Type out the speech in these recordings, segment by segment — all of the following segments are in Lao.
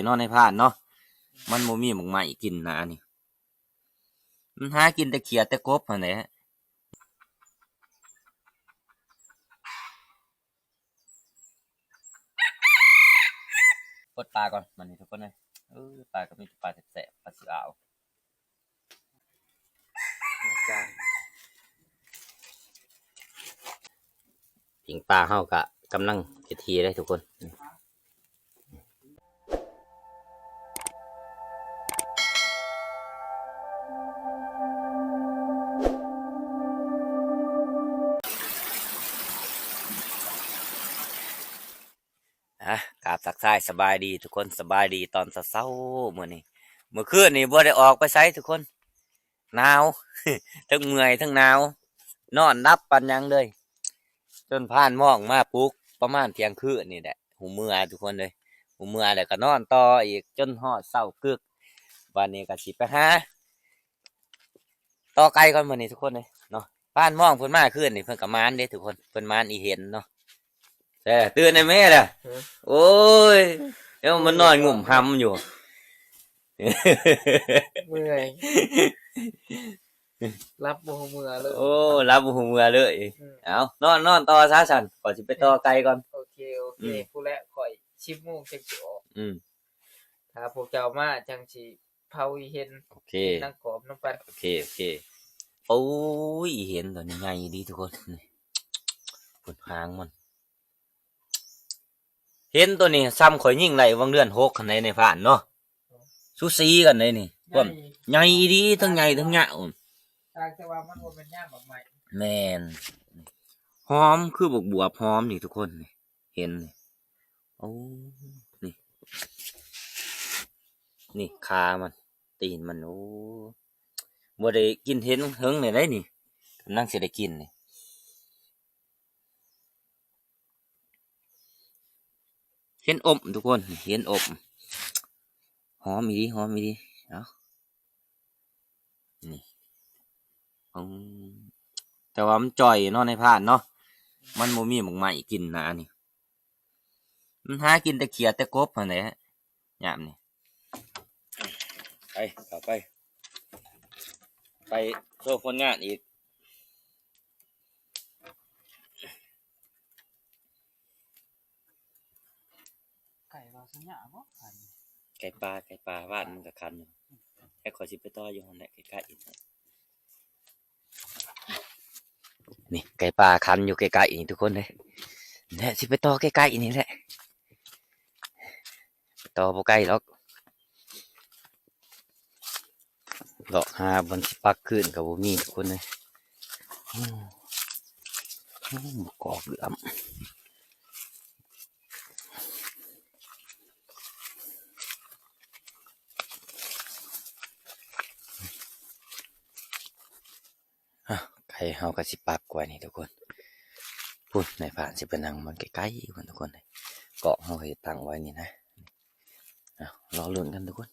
ເນາະ ນາຍພານເນາະ ມັນບໍ່ມີໝາກໄມ້ກິນນະ ອັນນີ້ ມັນຫາກິນແຕ່ຂຽດແຕ່ກົບຫັ້ນແຫຼະ. ປົດປາກ່ອນບັດນີ້ທຸກຄົນເອີຍ. ເອີ ປາກໍມີແຕ່ປາແຊບໆ ປາຊິອາວ. ປີ້ງປາເຮົາກະກຳລັງເຮັດທີ່ເດ້ທຸກຄົນ. ອ່ະ ກາບທັກທາຍສະບາຍດີທຸກຄົນ ສະບາຍດີຕອນເຊົ້າໆ ມື້ນີ້ ມື້ຄືນນີ້ບໍ່ໄດ້ອອກໄປໃສທຸກຄົນ ໜາວ ທັງເມື່ອຍທັງໜາວ ນອນຫຼັບປານຫຍັງເລີຍ ຈົນພານມອງມາປຸກປະມານທ່ຽງຄືນນີ້ແຫຼະ ຫູເມືອທຸກຄົນເອີຍ ຫູເມືອແລ້ວກໍນອນຕໍ່ອີກຈົນຮອດເຊົ້າກຶກ ບາດນີ້ກໍຊິໄປຫາ ຕໍ່ໄກ່ກ່ອນມື້ນີ້ທຸກຄົນເອີຍເນາະ. ພານມອງເພິ່ນມາຄືນນີ້ ເພິ່ນກໍໝານເດ້ທຸກຄົນ ເພິ່ນໝານອີ່ເຫັນເນາະ. ແທ້ ຕື່ນແດ່ແມ່ລະ. ຮະ? ໂອ້ຍ ແລ້ວມັນນອນງຸ້ມຫຳຢູ່ ເມື່ອຍ ຫຼັບບໍ່ຮູ້ເມື່ອເລີຍ. ໂອ້ ຫຼັບບໍ່ຮູ້ເມື່ອເລີຍ. ອືມ ເອົາ ນອນ ນອນຕໍ່ຊະຊັ້ນ ຂ້ອຍຊິໄປຕໍ່ໄກ່ກ່ອນ. ໂອເຄ ໂອເຄ ອືມ ພຸ້ນແຫຼະ ຂ້ອຍສິບໂມງຈັ່ງຊິອອກ. ອືມ ຖ້າພວກເຈົ້າມາຈັ່ງຊິ ເຜົາອີ່ເຫັນ. ໂອເຄ ເຫັນນາງກອບນຳກັນ. ໂອເຄ ໂອເຄ. ໂອ້ຍ ອີ່ເຫັນຕົວນີ້ໃຫຍ່ດີທຸກຄົນ ນີ້ ພຸ້ນຫາງມັນ ເຫັນຕົວນີ້ຊ່ຳຂ້ອຍຍິງໄດ້ຫວ່າງເດືອນຫົກຫັ້ນໃດ໋ ນາຍພານເນາະ ສູສີກັນໃດ໋ນີ້. ໃຫຍ່ ຄວາມໃຫຍ່ອີ່ຫຼີ ທັງໃຫຍ່ທັງຍາວ. ຕ່າງແຕ່ວ່າມັນບໍ່ແມ່ນຍາມໝາກໄມ້. ແມ່ນ ຫອມຄືບັກບວບຫອມນີ້ທຸກຄົນ ນີ້. ເຫັນນີ້ ໂອ້ ນີ້ ນີ້ຂາມັນ ຕີນມັນ ໂອ້ ບໍ່ໄດ້ກິນເຫັນເຫິງແລ້ວໃດ໋ນີ້ ກຳລັງຊິໄດ້ກິນນີ້. ເຫັນອົບທຸກຄົນ ເຫັນອົບ ຫອມອີ່ຫຼີ ຫອມອີ່ຫຼີ. ເອົາ ນີ້ ອືມ ແຕ່ວ່າມັນຈ່ອຍເນາະ ນາຍພານເນາະ ມັນບໍ່ມີໝາກໄມ້ກິນນະ ອັນນີ້ ມັນຫາກິນແຕ່ຂຽດແຕ່ກົບຫັ້ນແຫຼະ ຍາມນີ້. ໄປ ເຂົ້າໄປ ໄປໂຊຜົນງານອີກ. ໄກ່ວ່າສັນຍາບໍ່ຄັນ ໄກ່ປ່າ ໄກ່ປ່າ ວານມັນກໍຄັນຢູ່ ແຕ່ຂ້ອຍຊິໄປຕໍ່ຢູ່ຫັ້ນແຫຼະ ໃກ້ໆ ນີ້. ນີ້ ໄກ່ປ່າຄັນຢູ່ໃກ້ໆ ນີ້ທຸກຄົນເດ້ ແຫຼະ ຊິໄປຕໍ່ໃກ້ໆ ນີ້ແຫຼະ ຕໍ່ບໍ່ໄກດອກ. ເລາະຫາບ່ອນຊິປັກຄືນກໍບໍ່ມີທຸກຄົນເອີຍ. ໂອ້ ໂອ້ ໝາກກອກເຫຼືອມ. ອ່ະ ໄກ່ເຮົາກໍຊິປັກໄວ້ນີ້ທຸກຄົນ ພຸ້ນ ນາຍພານຊິໄປນັ່ງມັນໃກ້ໆ ພຸ້ນທຸກຄົນ ເກາະເຮົາເຮັດຕັ້ງໄວ້ນີ້ນະ. ອ່ະ ລໍລຸ້ນກັນທຸກຄົນ.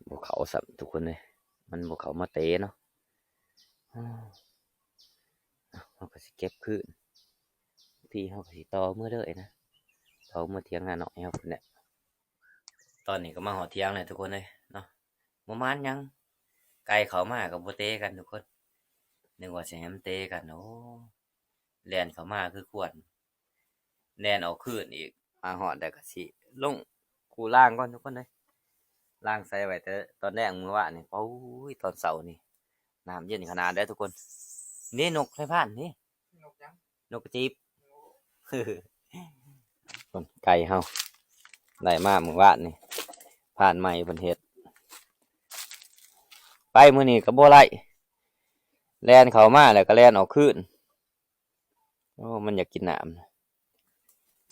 ບໍ່ເຂົ້າຊ້ຳທຸກຄົນເອີຍ ມັນບໍ່ເຂົ້າມາເຕະເນາະ. ເຮົາກໍຊິເກັບຄືນ ບາງທີເຮົາກໍຊິຕໍ່ເມືອເລີຍນະ ຕໍ່ເມືອຖຽງນານ້ອຍເຮົາພຸ້ນແຫຼະ. ຕອນນີ້ກໍມາຮອດຖຽງແລ້ວທຸກຄົນເອີຍເນາະ ບໍ່ມານຫຍັງ ໄກ່ເຂົ້າມາກໍບໍ່ເຕະກັນທຸກຄົນ ນຶກວ່າຊິໃຫ້ມັນເຕະກັນ ໂອ້ ແລ່ນເຂົ້າມາຄືຄວນ ແລ່ນອອກຄືນອີກ. ມາຮອດແລ້ວກໍຊິລົງກູ້ລ້າງກ່ອນທຸກຄົນເອີຍ ລ້າງໃສ່ໄວ້ແຕ່ຕອນແລງມື້ວານນີ້. ໂອ້ຍ ຕອນເຊົ້ານີ້ ນ້ຳເຢັນຂະໜາດເດ້ທຸກຄົນ. ນີ້ນົກໃນພານນີ້ ນົກຫຍັງ? ນົກກະຈິບ. ຄົນໄກ່ເຮົາໄດ້ມາມື້ວານນີ້ ພານໃໝ່ເພິ່ນເຮັດ ໄປມື້ນີ້ກໍບໍ່ໄລ່ ແລ່ນເຂົ້າມາແລ້ວກໍແລ່ນອອກຄືນ. ໂອ້ ມັນຢາກກິນນ້ຳ.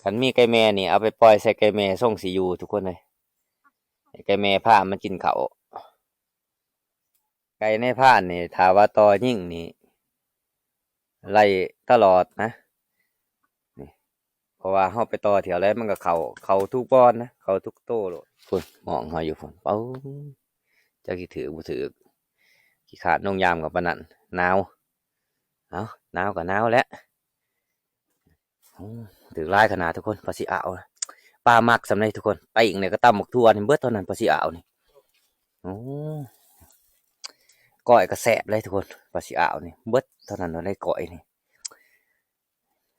ຄັນມີໄກ່ແມ່ນີ້ ເອົາໄປປ່ອຍໃສ່ໄກ່ແມ່ ຊົງຊິຢູ່ທຸກຄົນເອີຍ ໃຫ້ໄກ່ແມ່ພາມັນກິນເຂົ້າ. ໄກ່ໃນພານນີ້ ຖ້າວ່າຕໍ່ຍິງນີ້ ໄລ່ຕະຫຼອດນະ ນີ້ ເພາະວ່າເຮົາໄປຕໍ່ແຖວໃດມັນກໍເຂົ້າ ເຂົ້າທຸກບ່ອນນະ ເຂົ້າທຸກໂຕໂລດ. ພຸ້ນ ມອງເຮົາຢູ່ພຸ້ນ ເອົ້າ ຈັກຊິຖືກບໍ່ຖືກ ຂີ້ຄ້ານລົງຍາມກັບປານນັ້ນ ໜາວ. ເອົ້າ ໜາວກໍໜາວແຫຼະ. ໂອ້ ຖືກຫຼາຍຂະໜາດທຸກຄົນ ປາຊິອາວ. ປາມັກສ່ຳໃດທຸກຄົນ ປີ້ງນີ້ກໍຕຳບັກຖົ່ວນີ້ເບິດເທົ່ານັ້ນ ປາຊິອາວນີ້. ໂອ້ ກ້ອຍກໍແຊບເລີຍທຸກຄົນ ປາຊິອາວນີ້ເບິດເທົ່ານັ້ນເລີຍ ກ້ອຍນີ້.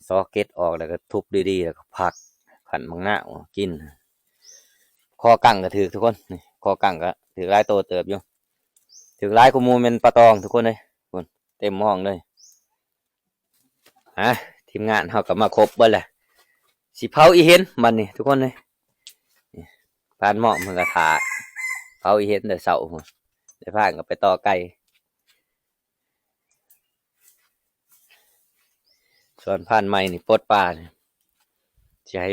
ຊອກເກັດອອກແລ້ວກໍທຸບດີໆ ແລ້ວກໍຜັກ ຂັ້ນບັກນາວກິນ. ຄໍກັງກໍຖືກທຸກຄົນ ນີ້ ຄໍກັງກໍຖືກຫຼາຍໂຕເຕີບຢູ່ ຖືກຫຼາຍກວ່າໝູ່ແມ່ນປາຕອງທຸກຄົນເອີຍ ພຸ້ນ ເຕັມຫ້ອງເລີຍ. ອ່ະ ທີມງານເຮົາກໍມາຄົບເບິດແລ້ວ ຊິເຜົາອີເຫັນບັດນີ້ທຸກຄົນເອີຍ. ນີ້ ພານໝ້ອມເພິ່ນກໍຖ້າເຜົາອີເຫັນແຕ່ເຊົ້າພຸ້ນ ແຕ່ພານກໍໄປຕໍ່ໄກ່. ສ່ວນພານໃໝ່ນີ້ປົດປານີ້ ຊິໃຫ້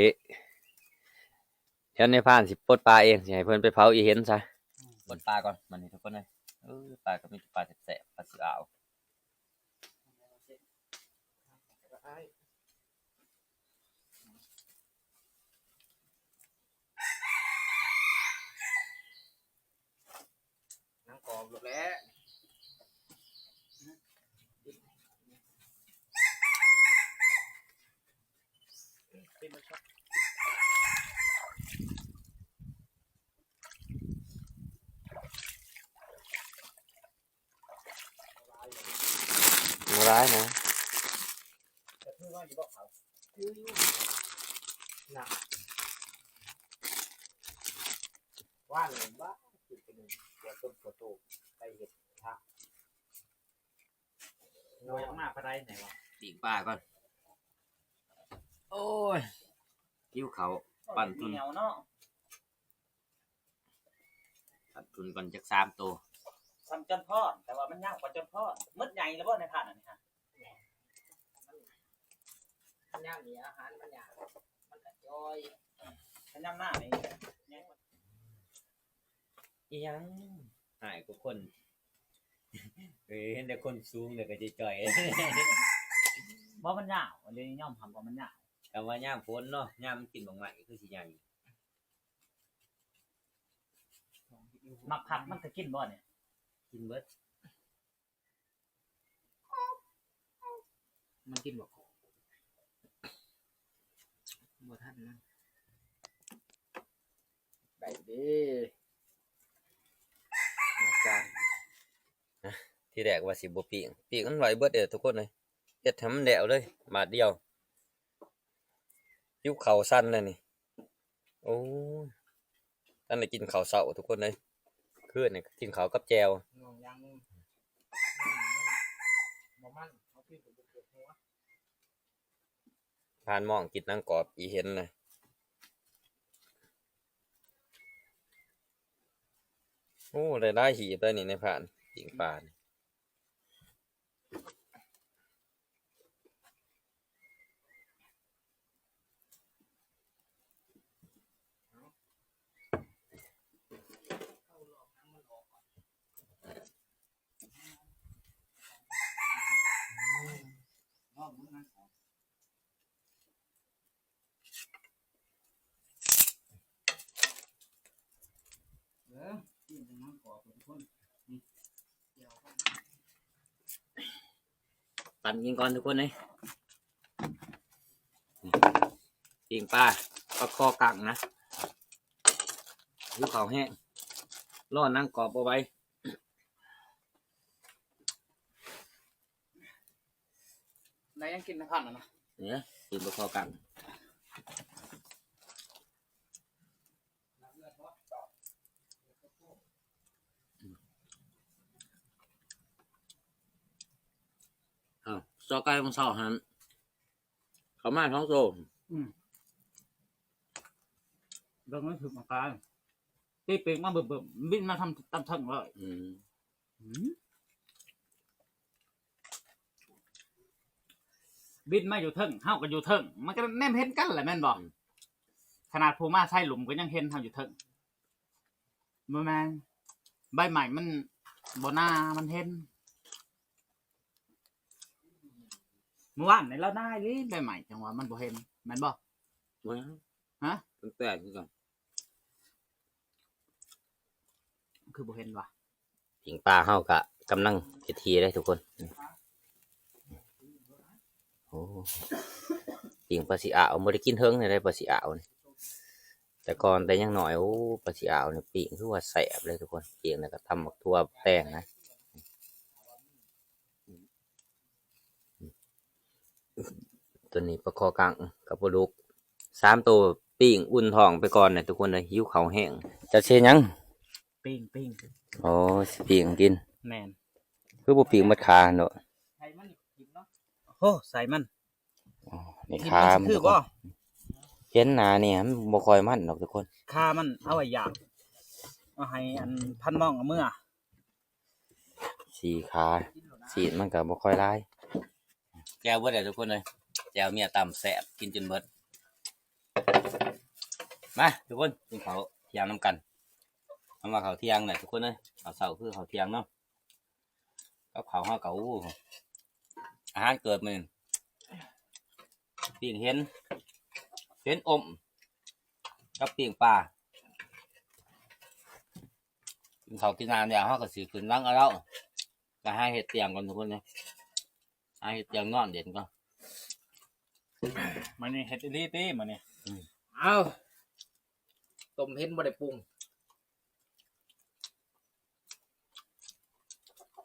ດຽວໃນພານຊິປົດປາເອງ ຊິໃຫ້ເພິ່ນໄປເຜົາອີເຫັນຊະ. ອືມ ປົດປາກ່ອນບັດນີ້ທຸກຄົນເອີຍ. ເອີ ປາກໍມີແຕ່ປາແຊບໆ ປາຊິອາວ. ໜັງກອບໂລດແຫຼະ. ບໍ່ຫຼາຍນະ. ຄືວ່າຢູ່ບໍ່ເຂົາ ຄືຢູ່ນະ ວ່ານນີ້ບໍ່ ຄືເປັນເຈົ້າຕົ້ນໂພໂຕໄປເຮັດພະ ໜ້ອຍອອກມາປານໃດແດ່ວະ. ປີ້ງປາກ່ອນ. ໂອ້ຍ ຫິວເຂົ້າ ປັ້ນທຸ່ນ ເນາະ. ປັ້ນທຸ່ນກ່ອນຈັກສາມໂຕ. ສ່ຳຈອນພອນ ແຕ່ວ່າມັນຍາວກວ່າຈອນພອນ. ໝົດໃຫຍ່ແລ້ວບໍ່ໃນພານອັນນີ້ຮະ? ມັນຍາມນີ້ອາຫານມັນຍາກ ມັນກະຈ່ອຍ. ຄັນຍາມໜ້ານີ້ ອີຫຍັງ ຮ້າຍກວ່າຄົນ. ເອີ ເຫັນແຕ່ຄົນສູງແລ້ວກໍຈ່ອຍໆ. ບໍ່ ມັນຍາວ ອັນນີ້ຍອມຮັບວ່າມັນຍາວ. ກະວ່າຍາມຝົນເນາະ ຍາມມັນກິນໝາກໄມ້ຄືຊິໃຫຍ່. ໝາກຜັກມັນກໍກິນບໍ່ນີ້? ກິນເບິດ. ມັນກິນບໍ່? ບໍ່ທັນມັນ. ໄດ້ເດ້ ອາຈານ. ນະ ທີແລກວ່າຊິບໍ່ປີ້ງ ປີ້ງມັນໄວ້ເບິດເດ້ທຸກຄົນເອີຍ. ເຮັດໃຫ້ມັນແລ້ວເລີຍບາດດຽວ. ຫິວເຂົ້າສັ່ນແລ້ວນີ້. ໂອ້ຍ ທັນໄດ້ກິນເຂົ້າເຊົ້າທຸກຄົນເອີຍ. ຄືນນີ້ກິນເຂົ້າກັບແຈ່ວ. ພານມອງກິນໜັງກອບອີເຫັນນະ. ໂອ້ ໄດ້ຫຼາຍຫີບໄດ໋ນີ້ໃນພານ ປີ້ງປານີ້. ເອີ ປັ່ນກິນກ່ອນທຸກຄົນເອີຍ. ປີ້ງປາ ປາຄໍກັງນະ ຫິວເຂົ້າແຮງ ລໍໜັງກອບບໍ່ໄຫວ. ໄດ້ຫຍັງກິນນະພັນນະ ນີ້ ກິນປາຄໍກັງ. ອ້າວ ຊໍ້າໄກ່ຂອງເຊົ້າຫັ້ນ ເຂົ້າມາສອງໂຕ. ອືມ ເບິ່ງມັນຖືກມັນກາຍ ຕີປີກມາບຶບໆ ບິນມາທຳຕຳເທິງເລີຍ. ອືມ ອືມ ບິນມາຢູ່ເທິງ ເຮົາກໍຢູ່ເທິງ ມັນກໍແນມເຫັນກັນແຫຼະ ແມ່ນບໍ່? ອືມ ຂະໜາດຜູ້ມາຊາຍລຸ່ມກໍຍັງເຫັນເຮົາຢູ່ເທິງ. ບໍ່ແມ່ນ ໃບໄມ້ມັນບໍ່ໜາ ມັນເຫັນ. ມື້ວານນີ້ລາວໜາອີ່ຫຼີ ໃບໄມ້ ຈັ່ງວ່າມັນບໍ່ເຫັນ ແມ່ນບໍ່? ບໍ່ເຫັນ ຮະ? ຕັ້ງແຕ່ຄືກັນ ຄືບໍ່ເຫັນວະ? ປີ້ງປາເຮົາກະກຳລັງເຮັດທີ່ເດ້ທຸກຄົນ. ໂອ້ ປີ້ງປາຊີອາວ ບໍ່ໄດ້ກິນເຖິງແນວໃດປາຊີອາວນີ້ ແຕ່ກ່ອນແຕ່ຍັງນ້ອຍ. ໂອ້ ປາຊີອາວນີ້ປີ້ງຄືວ່າແຊບເລີຍທຸກຄົນ. ປີ້ງແລ້ວກໍຕຳໝາກຖົ່ວແຕງນະ. ຕົວນີ້ປາຄໍກັງກັບປາດຸກ ສາມໂຕ ປີ້ງອຸ່ນທ້ອງໄປກ່ອນແຫຼະທຸກຄົນເອີຍ ຫິວເຂົ້າແຮງ. ເຈົ້າຊິເຮັດຫຍັງ? ປີ້ງ ປີ້ງ ໂອ້ ຊິປີ້ງກິນ. ແມ່ນ ຄືບໍ່ປີ້ງໝົດຂາຫັ້ນໂດ? ໂອ້ ໃສ່ມັນ ອໍ ນີ້ ກິນ ຂາ ມັນຊິຄືບໍ່? ເຫັນໜ້ານີ້ມັນບໍ່ຄ່ອຍມັນດອກທຸກຄົນ ຂາມັນເອົາໄວ້ຢາກ ເອົາໃຫ້ອັນພັນມອງເອົາເມືອ. ສີ່ຂາ ຊີ້ນມັນກໍບໍ່ຄ່ອຍຫຼາຍ. ແຈ່ວເບິດແລ້ວທຸກຄົນເອີຍ ແຈ່ວເມຍຕຳແຊບ ກິນຈົນເບິດ. ມາທຸກຄົນ ກິນເຂົ້າທ່ຽງນຳກັນ. ເຮົາມາເຂົ້າທ່ຽງແຫຼະທຸກຄົນເອີຍ ເຂົ້າເຊົ້າຄືເຂົ້າທ່ຽງເນາະ. ກັບເຂົ້າເຮົາກໍ ໂອ້ ອາຫານເກີດມື້ນີ້ ປີ້ງເຫັນ ເຫັນອົ້ມກັບປີ້ງປາ. ກິນເຂົ້າກິນນ້ຳແລ້ວ ເຮົາກໍຊິຂຶ້ນຫຼັງເອົາເລົາ ໄປຫາເຮັດຕຽງກ່ອນທຸກຄົນເອີຍ ຫາເຮັດຕຽງນອນເຫຼັ້ນກ່ອນ. ມື້ນີ້ເຮັດອີ່ຫຼີຕິມື້ນີ້? ອືມ ເອົ້າ ຕົ້ມເຫັນບໍ່ໄດ້ປຸງ.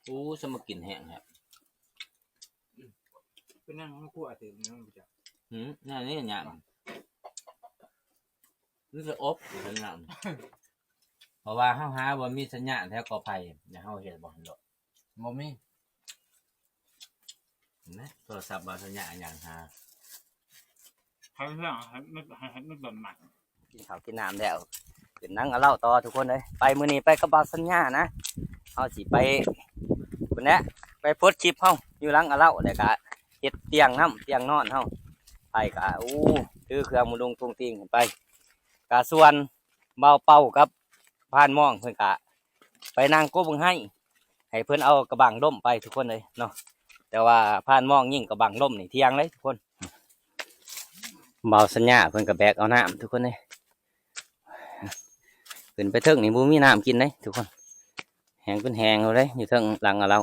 ໂອ້ ສະມາກິນແຮງແທ້. ເປັນຫຍັງມາຄົວຖືກແນວນັ້ນບໍ່ຈັກ? ຫືມ ແນວນີ້ຍາກ ມັນສະອົບຢູ່ເທິງນ້ຳ ເພາະວ່າເຮົາຫາບໍ່ມີສັນຍານແຖວກໍໄຜ່ ແລ້ວເຮົາເຮັດບໍ່ເຫັນດອກ ບໍ່ມີ. ເຫັນໄໝ ໂທລະສັບບ່າວສັນຍາຍ່າງຫາ ໃຫ້ເລື່ອງ ໃຫ້ມັນ ໃຫ້ມັນຕົ້ນໃໝ່. ກິນເຂົ້າກິນນ້ຳແລ້ວ ຂຶ້ນຫຼັງອາເລົາຕໍ່ທຸກຄົນເອີຍ. ໄປມື້ນີ້ໄປກັບບ່າວສັນຍານະ ເຮົາຊິໄປພຸ້ນແຫຼະ ໄປໂພສຄລິບເຮົາຢູ່ຫຼັງອາເລົາ ແລ້ວກະເຮັດຕຽງນຳ ຕຽງນອນເຮົາ. ໄປກະ ໂອ້ ຖືເຄື່ອງມາລຸງທຸງຕິງໄປ ກະຊວນບ່າວເປົາກັບພານມອງ ເພິ່ນກະໄປນັ່ງກົກເບິ່ງໄຮ່ ໃຫ້ເພິ່ນເອົາກະບັງລົມໄປທຸກຄົນເອີຍເນາະ. ແຕ່ວ່າພານມອງຍິງກະບັງລົມນີ້ທ່ຽງເລີຍທຸກຄົນ. ບ່າວສັນຍາເພິ່ນກໍແບກເອົານ້ຳທຸກຄົນເອີຍ ຂຶ້ນໄປເທິງນີ້ບໍ່ມີນ້ຳກິນເດ້ທຸກຄົນ ແຫ້ງເປັນແຫ້ງເລີຍ ຢູ່ເທິງຫຼັງອາເລົາ.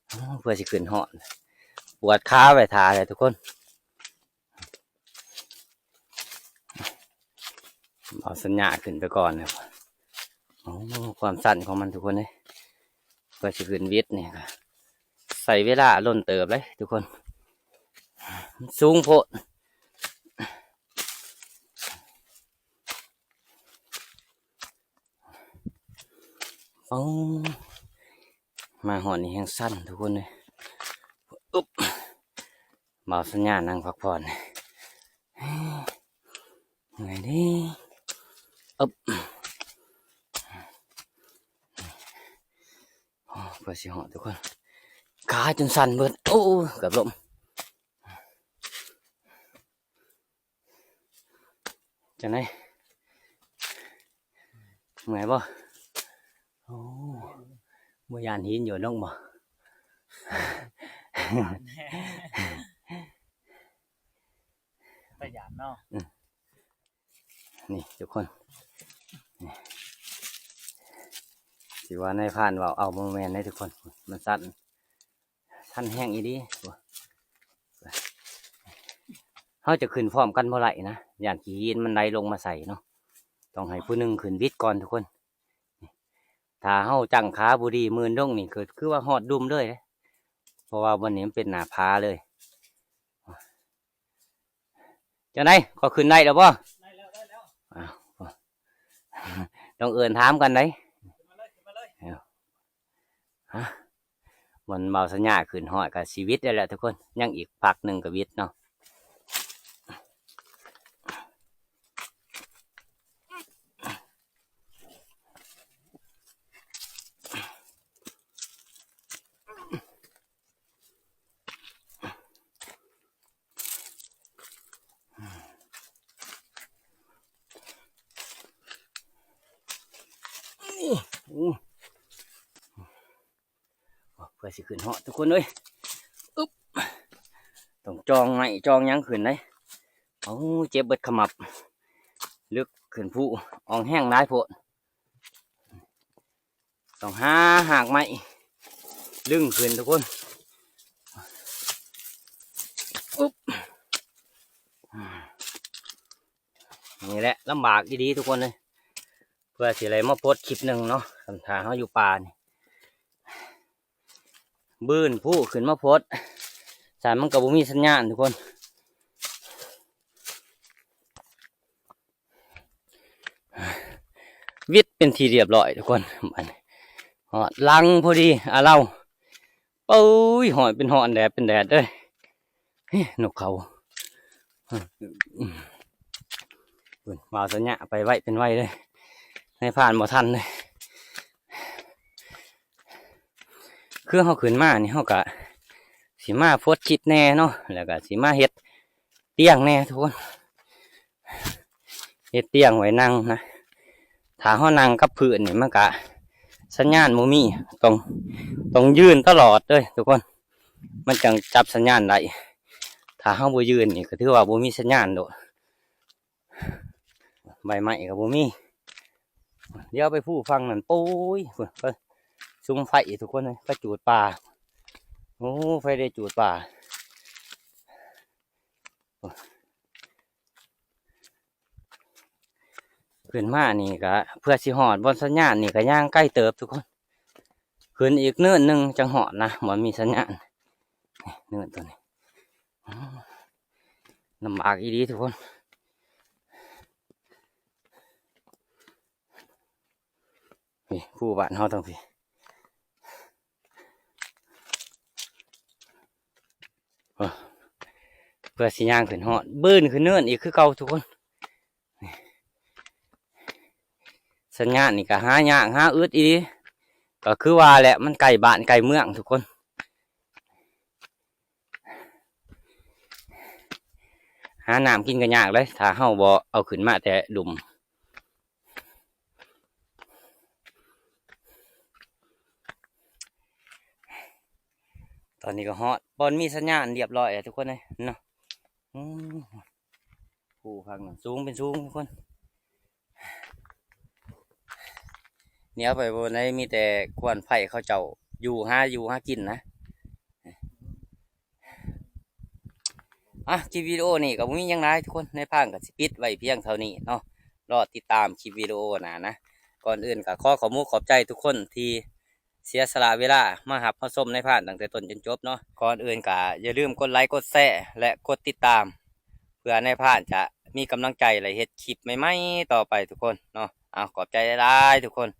ໂອ້ ເພື່ອຊິຂຶ້ນຮອດ ປວດຂາໄວ້ຖ້າເລີຍທຸກຄົນ. ບ່າວສັນຍາຂຶ້ນໄປກ່ອນ. ໂອ້ ຄວາມຊັນຂອງມັນທຸກຄົນເອີຍ ກວ່າຊິຂຶ້ນວິດນີ້ ໃຊ້ເວລາດົນເຕີບເລີຍທຸກຄົນ ມັນສູງໂພດ. ໂອ້ ມາຮອດນີ້ແຮງຊັນທຸກຄົນເອີຍ. ອຶບ ບ່າວສັນຍານັ່ງພັກຜ່ອນ ເມື່ອຍເດ້. ອຶບ ໂອ້ ກວ່າຊິຮອດທຸກຄົນ ຂາຈົນສັ່ນເບິດ. ໂອ້ ເກືອບລົ້ມ. ຈັ່ງໃດ ເມື່ອຍບໍ່? ໂອ້ ບໍ່ຢ້ານຫີນໂຍນລົງບໍ່? ຕາຢ້ານເນາະ. ອືມ ນີ້ທຸກຄົນ ນີ້ ທີ່ວ່ານາຍພານເວົ້າ ເອົາ ບໍ່ແມ່ນເດ້ທຸກຄົນ ມັນສັ່ນ ສັ່ນແຮງອີ່ຫຼີ. ເຮົາຈະຂຶ້ນພ້ອມກັນບໍ່ໄດ້ນະ ຢ້ານຂີ້ຫີນມັນໄຫຼລົງມາໃສ່ເນາະ ຕ້ອງໃຫ້ຜູ້ໜຶ່ງຂຶ້ນວິດກ່ອນທຸກຄົນ. ຖ້າເຮົາຈັ້ງຂາບໍ່ດີ ມື່ນລົງນີ້ ກໍຄືວ່າຮອດລຸ່ມເລີຍເດ້ ເພາະວ່າບ່ອນນີ້ມັນເປັນໜ້າຜາເລີຍ. ຈັ່ງໃດ ກໍຂຶ້ນໄດ້ແລ້ວບໍ່? ໄດ້ແລ້ວ ໄດ້ແລ້ວ. ອ້າວ ຕ້ອງເອີ້ນຖາມກັນໄດ໋. ຂຶ້ນມາເລີຍ ຂຶ້ນມາເລີຍ. ຮະ ມັນເບົາສັນຍາຂຶ້ນຮອດກໍຊິວິດໄດ້ແລ້ວທຸກຄົນ ຍັງອີກພັກໜຶ່ງກໍວິດເນາະ. ໂອ້ ເພື່ອຊິຂຶ້ນຮອດທຸກຄົນເອີຍ ອຶບ ຕ້ອງຈ່ອງໄມ້ຈ່ອງຫຍັງຂຶ້ນເດ້. ເອົາ ເຈັບເບິດຂະໝັບ ລຶກຂຶ້ນພູ ອອງແຮງຫຼາຍໂພດ. ຕ້ອງຫາຮາກໄມ້ດຶງຂຶ້ນທຸກຄົນ ອຶບ ນີ້ແຫຼະ ລຳບາກອີ່ຫຼີທຸກຄົນເອີຍ ເພື່ອຊິໄດ້ມາປົດຄລິບໜຶ່ງເນາະ ຄັນຖ້າເຮົາຢູ່ປ່ານີ້ ບືນພູຂຶ້ນມາປົດ ຊັ້ນມັນກໍບໍ່ມີສັນຍານທຸກຄົນ. ວິດເປັນທີ່ຮຽບຮ້ອຍທຸກຄົນ ບັດນີ້ຮອດຫຼັງພໍດີ ອາ ລາວ ໂອ້ຍ ຮ້ອນເປັນຮ້ອນ ແດດເປັນແດດເດ້ຍ ເຮີ້ ນົກເຂົາ ເບິ່ງ ບ່າວສັນຍາໄປໄວເປັນໄວເລີຍ ນາຍພານບໍ່ທັນເລີຍ. ຄືເຮົາຂຶ້ນມານີ້ ເຮົາກະຊິມາຟົດຊິດແດ່ເນາະ ແລ້ວກະຊິມາເຮັດຕຽງແດ່ທຸກຄົນ ເຮັດຕຽງໄວ້ນັ່ງນະ. ຖ້າເຮົານັ່ງກັບພື້ນນີ້ ມັນກະສັນຍານບໍ່ມີ ຕ້ອງ ຕ້ອງຢືນຕະຫຼອດເລີຍທຸກຄົນ ມັນຈັ່ງຈັບສັນຍານໄດ້. ຖ້າເຮົາບໍ່ຢືນນີ້ ກະຖືວ່າບໍ່ມີສັນຍານໂລດ. ໃບໄມ້ກໍບໍ່ມີ ດຽວໄປພູຝັ່ງນັ້ນ ໂອ້ຍ ພຸ້ນ ໄປສຸມໄຟທຸກຄົນເອີຍ ໄປຈູດປ່າ ໂອ້ ໄຟໄດ້ຈູດປ່າ. ຂຶ້ນມານີ້ກໍເພື່ອຊິຮອດບ່ອນສັນຍານນີ້ກໍຍ່າງໄກເຕີບທຸກຄົນ ຂຶ້ນອີກເນີນໜຶ່ງຈັ່ງຮອດນະ ບ່ອນມີສັນຍານ ເນີນຕົວນີ້ ລຳບາກອີ່ຫຼີທຸກຄົນ. ນີ້ ພູບ້ານເຮົາທາງພີ້ ເອີ ເພື່ອຊິຍ່າງຂຶ້ນຮອດ ບືນຂຶ້ນເນີນອີກຄືເກົ່າທຸກຄົນ. ສັນຍານນີ້ກໍຫາຍາກຫາອຶດອີ່ຫຼີ ກໍຄືວ່າແຫຼະ ມັນໃກ້ບ້ານໃກ້ເມືອງທຸກຄົນ ຫານ້ຳກິນກໍຍາກເລີຍ ຖ້າເຮົາບໍ່ເອົາຂຶ້ນມາແຕ່ລຸ່ມ. ຕອນນີ້ກໍຮອດບ່ອນມີສັນຍານຮຽບຮ້ອຍແລ້ວທຸກຄົນເອີຍເນາະ. ອືມ ພູພັກນັ້ນສູງເປັນສູງທຸກຄົນ ແນວໄປບໍ່ໄດ້ ມີແຕ່ຄວັນໄຟເຂົາເຈົ້າຢູ່ຫາຢູ່ຫາກິນນະ. ອ່ະ ຄລິບວິດີໂອນີ້ກໍບໍ່ມີຫຍັງຫຼາຍທຸກຄົນ ນາຍພານກໍຊິປິດໄວ້ພຽງເທົ່ານີ້ເນາະ ລໍຕິດຕາມຄລິບວິດີໂອໜ້ານະ. ກ່ອນອື່ນກໍຂໍຂອບມຸກຂອບໃຈທຸກຄົນທີ່ ເສຍສະຫຼະເວລາມາຮັບມາຊົມນາຍພານຕັ້ງແຕ່ຕົ້ນຈົນຈົບເນາະ. ກ່ອນອື່ນກໍຢ່າລືມກົດໄລກົດແຊ ແລະ ກົດຕິດຕາມ ເພື່ອນາຍພານຈະມີກຳລັງໃຈ ແລະ ເຮັດຄລິບໃໝ່ໆຕໍ່ໄປທຸກຄົນເນາະ. ເອົາ ຂອບໃຈຫຼາຍໆທຸກຄົນ.